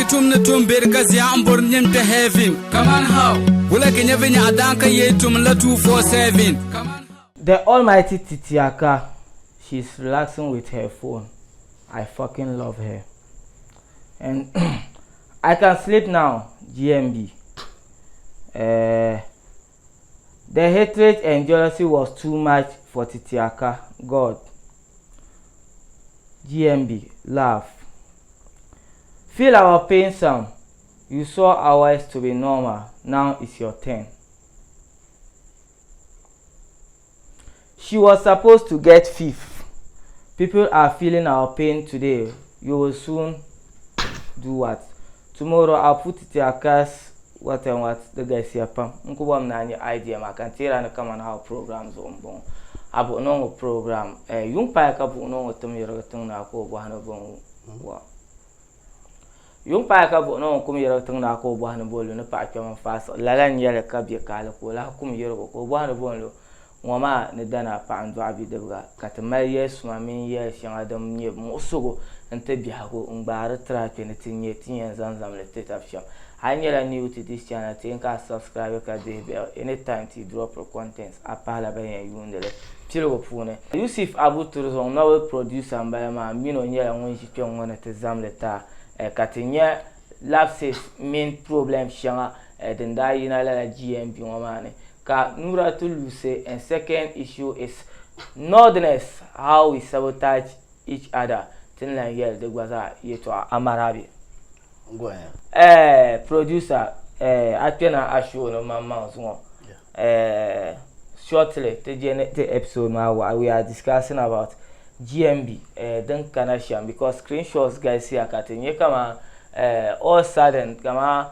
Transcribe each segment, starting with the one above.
ki tum ni tum beri ka zia n bori nyin kpe heaven. Kaman how? Wula ki nyɛ vinyɛɣu daan ka yee tum la 247. Kaman how? The almighty Titiaka, she's relaxing with her phone. I fucking love her. And I can sleep now, GMB. Uh, the hatred and jealousy was too much for Titiaka. God. GMB, laugh. Feel our pain, Sam. You saw ours to be normal. Now it's your turn. She was supposed to get fifth. People are feeling our pain today. You will soon do what? Tomorrow I'll put it across what and what di galisiya pam. N ku bɔri ni a nya idea maa ka n teera ni kaman how program zuɣu m-bɔŋɔ. A buɣi niŋ ŋɔ program eh, yuŋ paaya ka buɣi niŋ ŋɔ tim yirigi tiŋ naa ka o bɔhi ni bɔ n-wa. Yuŋ paaya ka buɣi niŋ ŋɔ kum yirigi tiŋ naa ka o bɔhi ni bɔ n-lu ni paɣa kpɛma n-faai siɣi. Lala n-nyɛ li ka bɛ kaali ka o lahi kum yirigi ka o bɔhi ni bɔ n-lu Ŋɔ maa ni dana paɣa n-dɔɣi bidibiga, ka ti mali yɛl suma mini yɛl shɛŋa din nyɛ muɣisigu nti biɛhigu n-gbaari tiri a kpe ni ti nya ti ni yɛn zaŋ zaŋ li ti tab shɛm. A yi nyɛla new to this channel, ti yɛn ka a subscribe ka dihi bell anytime ti dropiri contents a pahila ban yɛn yuundi li piligu puuni. Yusuf Abu Turizong, novel producer m-bala maa, min o nyɛla ŋun ʒi kpɛŋ ŋɔ ni ti zaŋ li ti a ka ti nya lapses mini problems shɛŋa din daa yina lala GMB ŋɔ maa ni. Ka Nura ti lusi and second issue is Northerners how we sabotage each other ti ni lan yɛli di gba zaa yɛtɔɣa Amarabi. Eh producer eh a kpɛna a show ni maŋmaŋ zuŋɔ eh shortly ti je ni ti episode maa waɣa we are discussing about GMB eh din kana shɛm because screenshots galisiya ka ti nya kaman eh all sudden kaman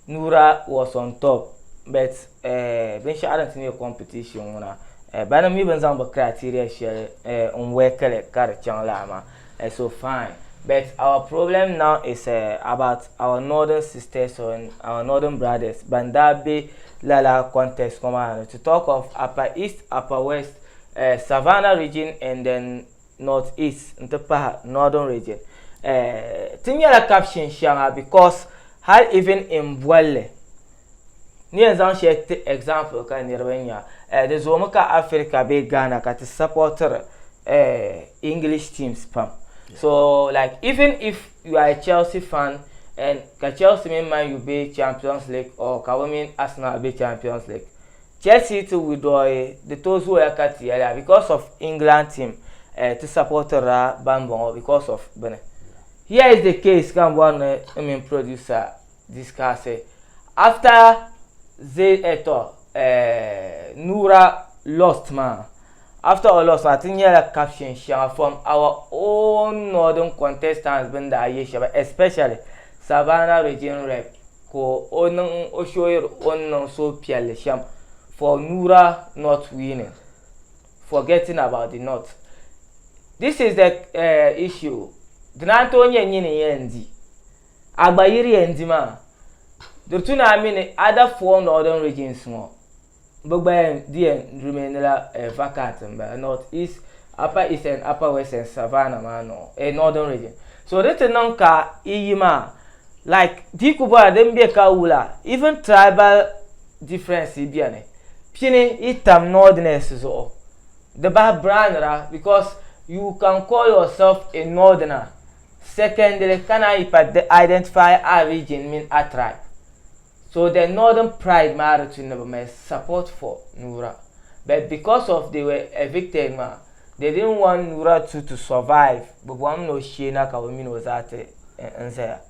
Nura was on top but eh, binshɛɣu din ti nyɛ competition ŋuna eh, bani mi bini zaŋ bi criteria shɛli eh, n workili ka di chaŋ laa maa eh, so fine but our problem now is eh, about our northern sisters and our northern brothers ban daa be lala contest ŋɔ maa ni to talk of upper east, upper west, eh, savannah region and then north east n ti pahi northern region eh, ti nyɛla caption shɛŋa because hali even in bolli ni yɛn zaŋ shɛli ti example ka niriba nya eh, di zoomi ka Africa bee Ghana ka ti supportiri eh, English teams pam so like even if you are a Chelsea fan and ka Chelsea mini Man U be Champions League or ka bɛ mini Arsenal be Champions League Chelsea ti withdraw di tooi zooya ka ti yɛliya because of England team eh, ti supportirila ban bɔŋɔ because of bini. Here is the case ka n bɔri ni n mini producer discuss after ze eh, to eh, Nura lost maa after o lost maa ti nyɛla caption shɛŋa from our own northern contestants bin daa ye shɛba especially Savannah region rep ka o niŋ o shooyiri o ni niŋ suhupiɛlli shɛm for Nura not winning, forgetting about the north. This is the uh, issue. Di naan tooi nyɛ nyini n yɛn di. A gba yiri yɛn di maa. Di tu ni a mini other four northern regions ŋɔ Bɛ gba yɛn di yɛn remain la eh, vacant n bala north east, upper east and upper west and savannah maa nɔ eh, northern region. So di ti niŋ ka i yi maa like di ku bɔra din be ka wula even tribal difference yi beni pini yi tam northerners zuɣu di bahi branira because you can call yourself a northerner secondly ka naan yi pa identify a region mini a tribe. So the northern pride maa di tu ni bi mali support for Nura but because of they were evicted maa they didn't want Nura too to survive bi bɔŋmi ni o shee na ka bi mini o zaa ti n zaya.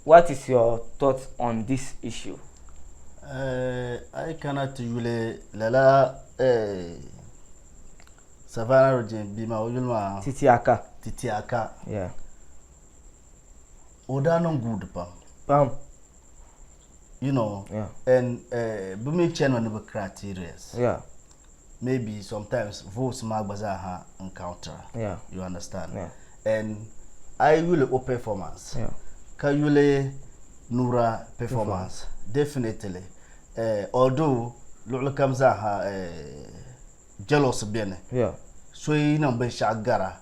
What is your thought on this issue? Eh, a yi kana ti yuli lala eh, Savannah region bia maa o yuli maa Titiaka. Titiaka. Yeah. O daa niŋ good pam. Pam. You know, yeah. and uh, bi mi chani ni bi criterias. Yeah. Maybe sometimes votes maa gba zaa ha encounter. Yeah. You understand? Yeah. And I yuli o performance. Yeah. Ka yuli Nura performance. Definitely. Although luɣili kam zaa ha jealous beni. Yeah. So yi niŋ binshɛɣu gara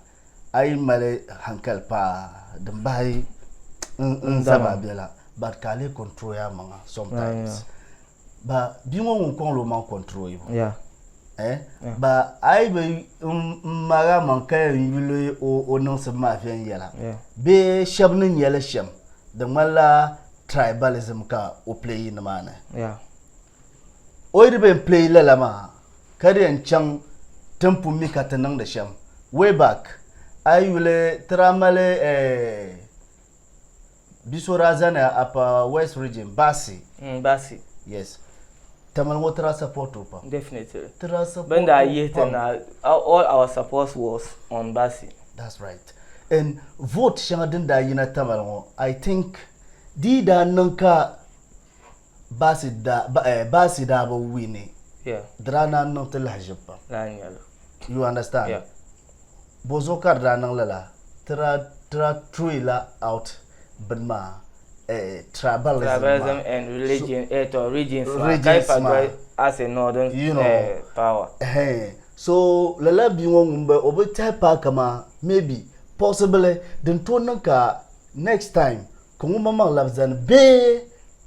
a yi mali hankali paa din bahi n zaba biɛla but ka a lee control ya maŋa sometimes. Ba bia ŋɔ ŋun kɔŋla o maŋ control yibu. Eh? Ba a yi bi n maagi a maŋ ka yɛn yuli o niŋsim maa viɛnyɛla bee shɛba ni nyɛli shɛm di ŋmanila tribalism ka o play nimaani. O yi di bɛn play lala maa ka di yɛn chaŋ ti ni pun mi ka ti niŋdi shɛm way back a yi yuli ti daa mali eh, bi so daa zani Upper West Region Bassey. Bassey. Yes. Tamale ŋɔ ti daa support o pam. Definitely. Ti daa support Bin daa o yihi ti pam. na, all our support was on Bassey. That's right. And vote shɛŋa din daa yina Tamale ŋɔ, I think di yi daa niŋ ka Bassey daa, ba, eh, Bassey daa bi wini, Yeah. di daa naan niŋ ti lahiʒibu pam. Laa n-nyɛ li. You understand? Yeah. Bozuɣu ka di daa niŋ lala? Ti daa, ti daa throw la out bini maa, eh, tribalism maa. Tribalism and religion, eh, to regions maa. Regions Ka yi pa maa. doli as a northern, You know. eh, power. Ɛhɛn. So lala bia ŋɔ ŋun bi, o bi tɛhi paai kaman maybe possibly din tooi niŋ ka next time ka ŋun maŋmaŋ labi zani bee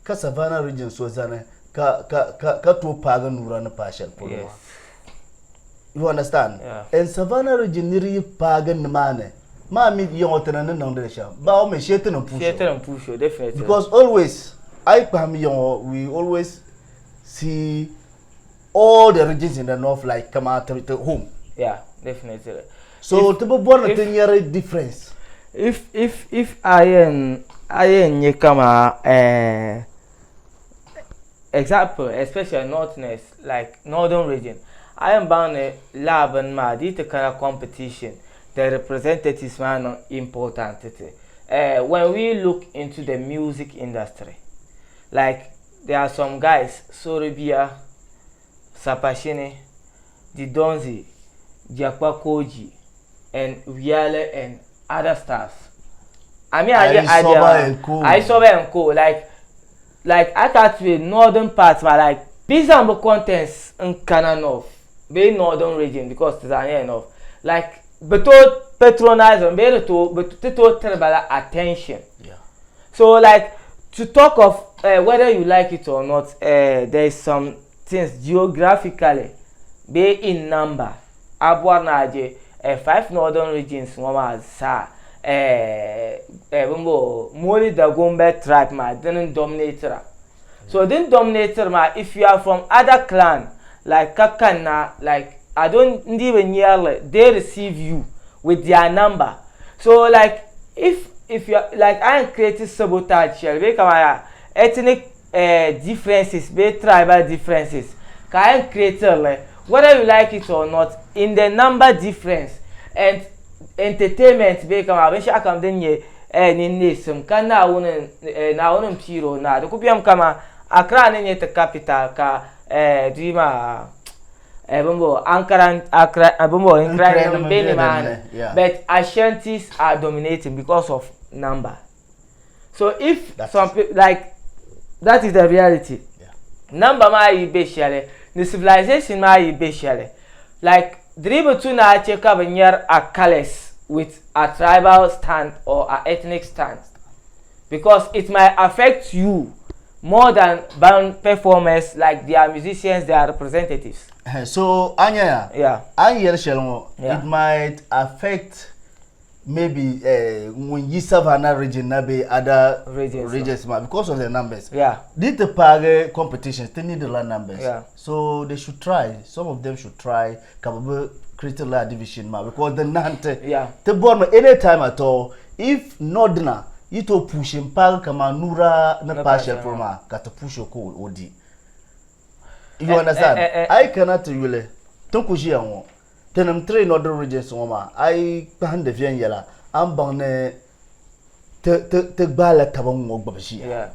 ka Savannah region so zani ka, ka, ka, ka tooi paagi Nura ni paai shɛli polo maa. Yes. You understand? Yeah. And Savannah region niri yi paagi nimaani maa mi yaŋɔ ti ni ni niŋdi li shɛm baa o mi shee ti ni push Shee o. ti ni push o, definitely. Because always a yi kpahim yaŋɔ we always see all the regions in the north like kama ti, ti home. Yeah, definitely. So If ti bi bɔri ni ti if nyari difference. If, if, if a yɛn, a yɛn nyɛ kama, eh, example, especially northerners, like northern region, a yɛn baŋ ni laa bini maa di yi ti kana competition, the representatives maa niŋ important ti. Eh, when we look into the music industry, like there are some guys, Soribia, Sapashini, Didonzi, Jakpa Koji, and Wiale and other stars. I mean, I get Ayisoba idea. and co. Ayisoba and co. Like, like I can't be northern part, but like these are the contents in Kana North, be northern region because it's near enough. Like, but to patronize them, be to but to to tribal attention. Yeah. So like to talk of whether you like it or not, there is some things geographically be in number. Abuar na aje 5 northern regions ŋɔ maa zaa, bimbo Moli Dagomba tribe maa dini dominate ra. So din dominate maa, if you are from other clan like Kakanna, like I don't even nearly they receive you with their number. So like if you are, like I am creating sabotage here, be kama ya ethnic differences, be tribal differences. Ka I am creating like whether you like it or not, in the number difference and entertainment be kama bin sha kam din nye ni nesim ka Naawuni, Naawuni n piiro na di ku bem kama Accra ni nye ti capital ka, di ma, bimbo Ankara, Accra, bimbo Nkran Nkran nim nim be be nimaani. dinni, yeah. But Ashantis are dominating because of number. So if That's some like that is the reality. Yeah. Number maa yi be shɛli, ni civilization maa yi be shɛli. Like diribi tu na che ka bi nyari a colors with a tribal stand or a ethnic stand, because it might affect you more than band performers, like their musicians, their representatives. So anya ya, Yeah. an yɛli shɛli ŋɔ, Yeah. it might affect maybe ŋun yi Savannah region na be other Regions, regions ma because of the numbers. Yeah. Di ti paagi competitions, ti need la numbers. Yeah. So they should try. Some of them should try ka bi bi create la division ma because the nante. Yeah. Ti bɔri mi anytime at all if northerner yi to push n paagi kama Nura ni Ni paai paai shɛli shɛli polo maa. maa ka ti push o ka o di. You understand? Eh. A yi kana ti yuli ti ku ʒiya ŋɔ tinim three northern regions ŋɔ maa a yi kpahindi viɛnyɛla a ni baŋ ni ti, ti, ti gbaala taba ŋɔ gbubi ʒiya. Yeah.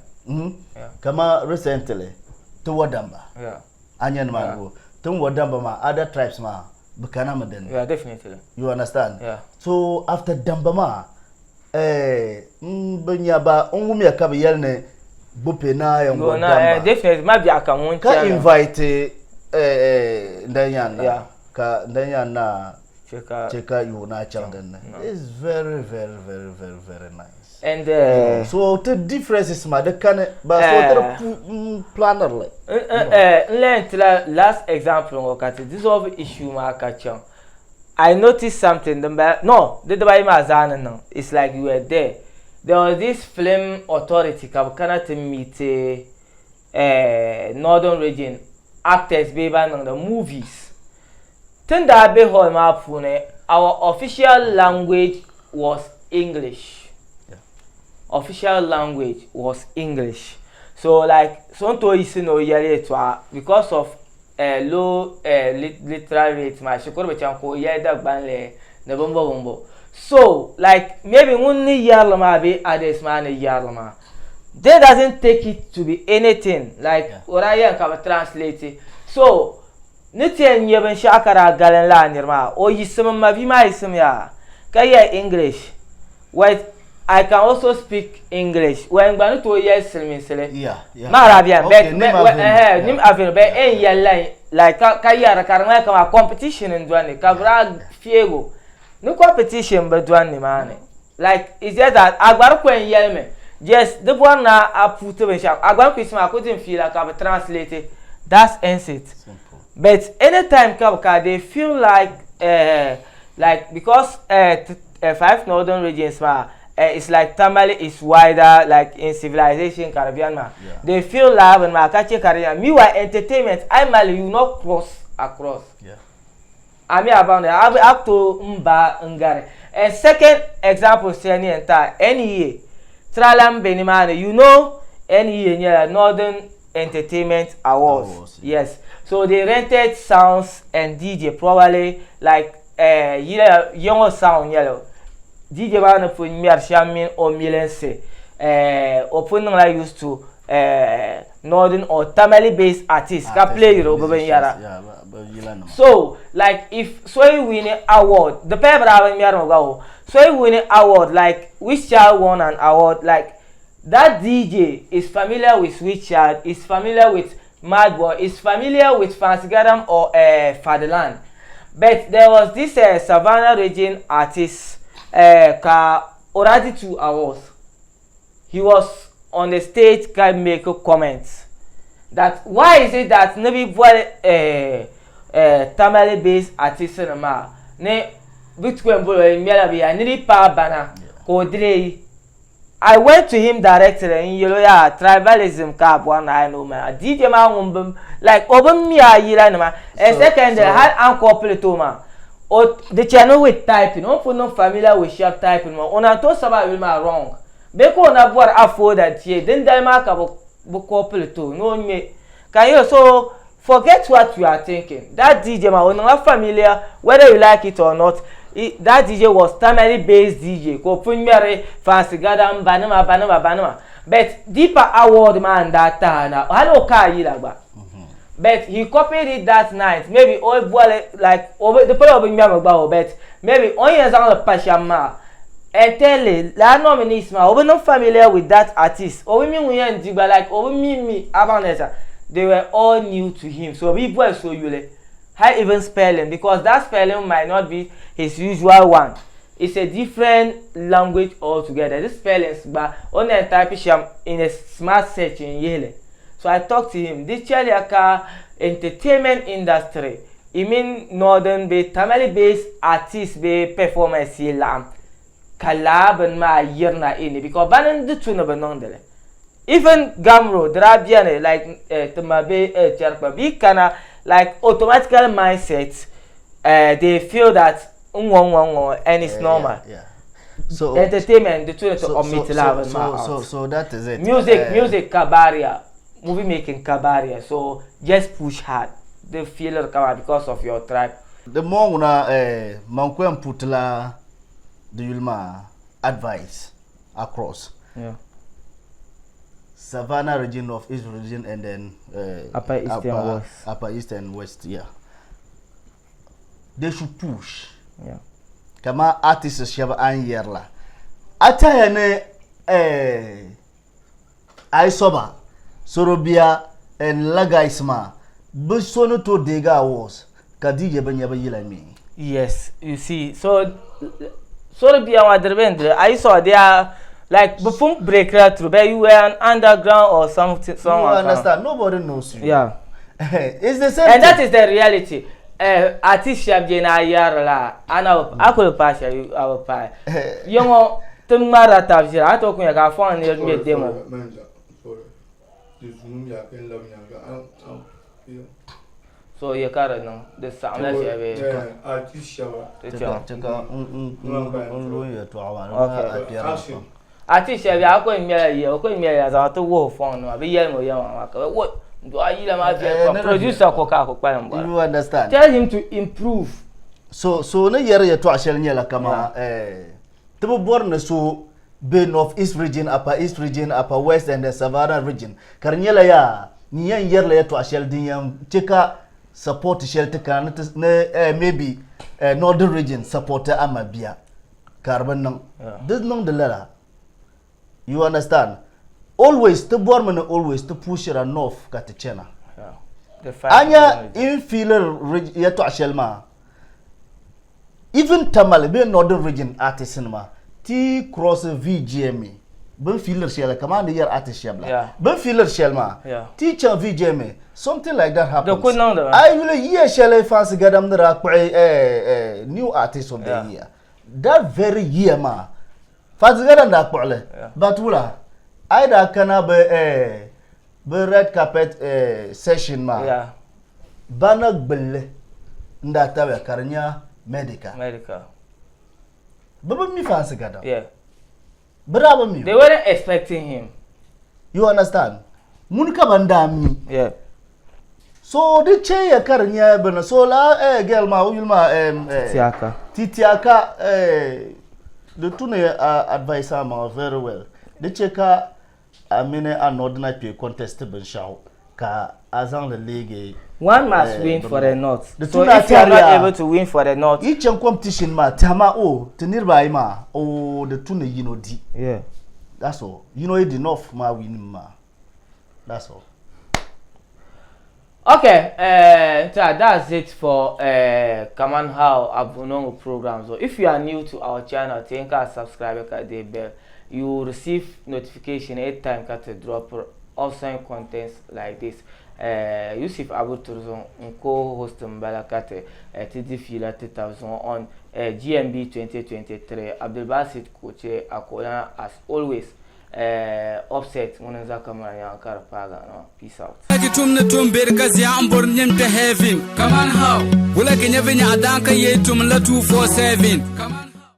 Yeah. Kama recently ti wa Damba. Yeah. A nya nimaani Yeah. go. Ti wa Damba maa other tribes maa bi kana mi dinni. Yeah, definitely. You understand? Yeah. So after Damba maa, n bi nya ba n wumiya ka bi yɛli ni Gbupe naa yɛn Yo, wa na, Damba. definitely. Ma biɛɣu ka ŋun Ka chana. invite, Ndan Yan na. Yeah. Ka Ndan Yan na Che ka che ka yo na chaŋ dinni. No. It's very, very, very, very, very nice. And So ti differences maa di kani but so ti di planirili. N learn ti la last example ŋɔ ka ti dissolve issue maa ka chaŋ. I noticed something din bala no di dibayi maa zaa ni niŋ it's like you were there. There was this film authority ka bi kana ti meet northern region actors bee ban niŋdi movies. Tin daa be hall maa puuni our official language was English. Official language was English. So like so n tooi yiɣisi ni o yɛli yɛltɔɣa because of low literal rate maa shikuru bi chaŋ ka o yɛli Dagbanli ni bimbo bimbo. So like maybe ŋun ni yɛrili maa bee others maa ni yɛrili maa they doesn't take it to be anything like o daa yɛli ka bi translate. So ni ti yɛn nyɛ binshɛɣu ka daa galin lala niri maa o yiɣisimi m ma bia maa yiɣisimi yaa ka yɛli English well I can also speak English well n gba ni tooi yɛli silimiinsili maa daa bɛni but nim avenue but n yɛli la like ka yɛri ka di ŋmani kaman competition n dɔni ka bɛ daa feegi o ni competition bi dɔni nimaani like it's just that a gba di ko n yɛlimi just di bɔri ni a puuti binshɛɣu a gba ni ku yiɣisi maa a ku dim fiila ka bɛ translate that's ends it but anytime ka bɛ ka they feel like like because five northern regions maa it's like Tamale is wider like in civilization ka di bɛni maa they feel like bini maa ka che ka di meanwhile entertainment ayi mali you no cross across. A mi a baŋ ni a bi a ku tooi m ba n gari. And second example shɛli ni yɛn ti a, NEA tira lan be nimaani, you know NEA nyɛla Northern Entertainment Awards, Awards, yeah. Yes. So they rented sounds and DJ probably like eh, yila ya ŋɔ sound nyɛli DJ maa ni pun ŋmɛri shɛm mini o milinsi eh, o pun niŋla used to eh, northern or Tamale based artist ka play yiri o bi binyɛra. So like if so yi win award di paya bi daa bi ŋmɛrimi gba o so yi win award like which child won an award like that DJ is familiar with which child is familiar with Mad Boy is familiar with Fancy Gadam or Fadilan but there was this Savannah region artist ka o daa di two awards. He was on the stage ka make comments that why is it that ni bi boli eh, eh, Tamale based artist nim maa ni bi ti kpɛ boli o ŋmɛla bi ya ni di paai bana ka o delay. I went to him directly n yɛl o yaa tribalism ka a bɔri ni a yɛn o mali DJ maa ŋun bi like o bi mi a yila nima and secondly hali a ni call pili ti o maa O di chani with typing, o ni pun niŋ familiar with shɛba typing maa, o naan tooi sabi a yuli maa wrong bee ka o na bɔri a folder n-ti dindali maa ka bɛ copy li ti o ni o ŋme ka n yɛli so forget what you are thinking that DJ maa o niŋla familiar whether you like it or not that DJ was Tamale based DJ ka o pun ŋmɛri Fancy Gadam banima banima banima but deeper award maa n-daa tahi na hali o ka a yila gba. But he copied it that night maybe o boli like o bi di pala o bi ŋmɛmi gba o but maybe o ni yɛn zaŋ li pa shɛm maa entirely lala nominees maa o bi niŋ familiar with that artist o bi mi ŋun yɛn di gba like o bi mi mi a baŋ ni they were all new to him so o bi boli so yuli hali even spelling because that spelling might not be his usual one it's a different language altogether this spellings gba o ni yɛn type shɛm in a smart search n yihili. So I talk to him, di chɛliya ka entertainment industry i mini northern bee Tamale based artists bee performers yi laɣim ka laa bini maa yirina in because bani n di tu ni bi niŋdi li. Even Gamro di daa beni like ti ma be Chɛrikpa bɛ yi kana like automatically mindset they feel that n ŋɔ n ŋɔ n ŋɔ and it's normal. So entertainment di tu ni ti omit laa bini maa out. So that is it. Music music ka barrier, movie making ka barrier so just push hard di feelir ka maa because of your tribe. Di more ŋuna man ku yɛn put la di yuli maa advice across. Yeah. Savannah region, North East region and then Upper East and West. Upper East and West, yeah. They should push. Yeah. Kama artists shɛba a ni yɛri la. A tɛhiya ni eh, Ayisoba, Sorobia and la guys maa bɛ so ni tooi deegi awards ka DJ bi nya bɛ yila ŋmɛ. Yes, you see, so Sorobia maa diri bɛ ni diri Ayisoba they are. Like before break right through, but you were an underground or something. You Someone understand? Nobody knows you. Yeah. It's the same And thing. that is the reality. Artist shɛba je na yɛri la ana a kuli paai shɛli a bi paai yiŋɔ ti ŋmarila tabi ʒira a tooi kunya ka a fɔŋ ni ŋmɛ demo. So yɛ ka di niŋ di saɣimla shɛli bee ti chaŋ. Chika n lu yɛltɔɣa maa Okay. ni a piɛri pam. Artist shɛba a kuli ŋmɛla yɛ o kuli ŋmɛla zaŋ ti wuhi fɔŋ nima bi yɛlimi o yɛma maa ka bi wo dɔɣi yila maa viɛli pam producer ko ka a ku kpalim bɔra. You understand? Tell him to improve. So ni yɛri yɛltɔɣa shɛli nyɛla kama ti bi bɔri ni so be North East region, Upper East region, Upper West and the Savannah region ka di nyɛla yaa ni yɛn yɛrila yɛltɔɣa shɛli din yɛn che ka support shɛli ti kana ni maybe Northern region support ama bia ka di bi niŋ di niŋdi lala. You understand? Always ti bɔrimi ni always ti pushira North ka ti chana. Anya in feeler yɛltɔɣa shɛli maa even Tamale bee Northern region artists nima ti cross VGMA bin feeler shɛli kamani di yɛri artist shɛba la bin feeler shɛli maa ti chaŋ VGMA something like that happens. A yuli year shɛli Fancy Gadam ni daa kpuɣi new artist of the year that very year maa Fancy Gadam daa kpuɣili but wula a yi daa kana bi red carpet session maa bana gbulli n daa tabiya ka di nya medical. Bi bi mi Fancy Gadam. Bi daa bi mi. They weren't expecting him. You understand? Ŋuni ka ban daa mi. So di che ya ka di nya bini. So la girl maa o yuli maa Titiaka. Titiaka di tu ni advice a maŋa very well. Di che ka a mini a Northern kpe contest binshaɣu ka a zaŋli leegi. One must win for the North. So if you are not able to win for the North. Yi chaŋ competition maa tiɛha maa o ti niriba ayi maa o di tu ni yino di. That's all. Yino yi di North maa win maa. That's all. Okay, that's it for Kaman How Abunongo program. So if you are new to our channel, think I subscribe at the bell. You will receive notification anytime that drop awesome contents like this. Yusuf Abu Turzon, co-host Mbalakate, TD Fila on GMB 2023. Abdulbasit Koche Akola, as always. Offset mwananza kama ya paga no. Peace out. Heaven. Come on how. Wula kenya vinya adanka ye tum la 247.